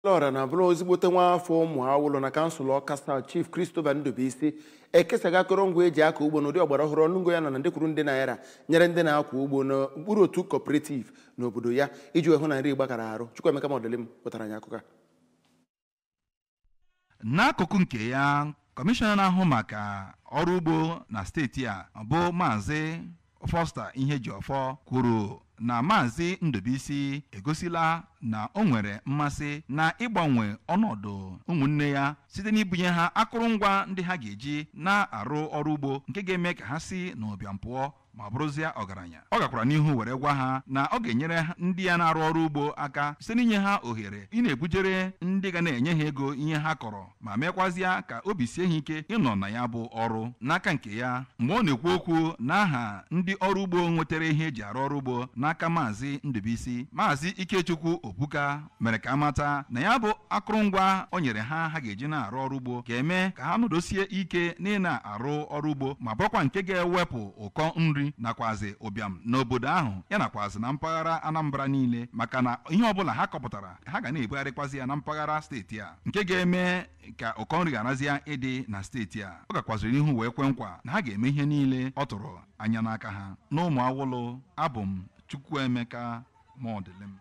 Lọra na bụrụ ezigbote nwa afọ ụmụ awụlụ na kansụl Ọka South, Chief Christopher Ndubuisi ekesaghị akụrụngwa eji akọ ugbo n'ụdị ọgbara ọhụrụ ọnụngo ya nọ na nde kwuru nde naira nyere ndị na-akwọ ugbo n'okpuru otu cooperative n'obodo ya iji wee hụ na nri gbakara arụ. Chukwuemeka Modelim pụtara anyị akụkọ a. N'akụkụ nke ya, kọmishọna na-ahụ maka ọrụ ugbo na steeti a bụ Maazị Foster Ihejiọfọ kwuru na Maazị Ndubuisi egosila na o nwere mmasị na ịgbanwe ọnọdụ ụmụnne ya site n'ibunye ha akụrụngwa ndị ha ga-eji na-arụ ọrụ ugbo nke ga-eme ka ha si n'ụbịam pụọ ma bụrụzie ọgaranya. Ọ gakwara n'ihu were gwa ha na ọ ga-enyere ndị ya na-arụ ọrụ ugbo aka site n'inye ha ohere ị na-ebujere ndị ga na-enye ha ego ihe ha kọrọ ma mekwazịa ka obi sie ha ike ịnọ na ya bụ ọrụ. N'aka nke ya, mgbe ọ na-ekwu okwu n'aha ndị ọrụ ugbo nwetara ihe eji arụ ọrụ ugbo n'aka Maazị Ndubuisi, Maazị Ikechukwu Obuka mere ka amata na ya bụ akụrụngwa o nyere ha ha ga-eji na-arụ ọrụ ugbo ga-eme ka ha nọdosie ike n'ị na-arụ ọrụ ugbo ma bụrụkwa nke ga-ewepụ ụkọ nri nakwazi ụbịam n'obodo ahụ ya nakwazi na mpaghara Anambra niile, maka na ihe ọbụla ha kọpụtara ha ga na-ebugharịkwazi ya na mpaghara steeti a nke ga-eme ka ụkọ nri gharazie ịdị na steeti a. Ọ gakwaziri n'ihu wee kwe nkwa na ha ga-eme ihe niile ọ tụrụ anya n'aka ha. N'ụmụ awụlụ, abụ m Chukwuemeka Modelim.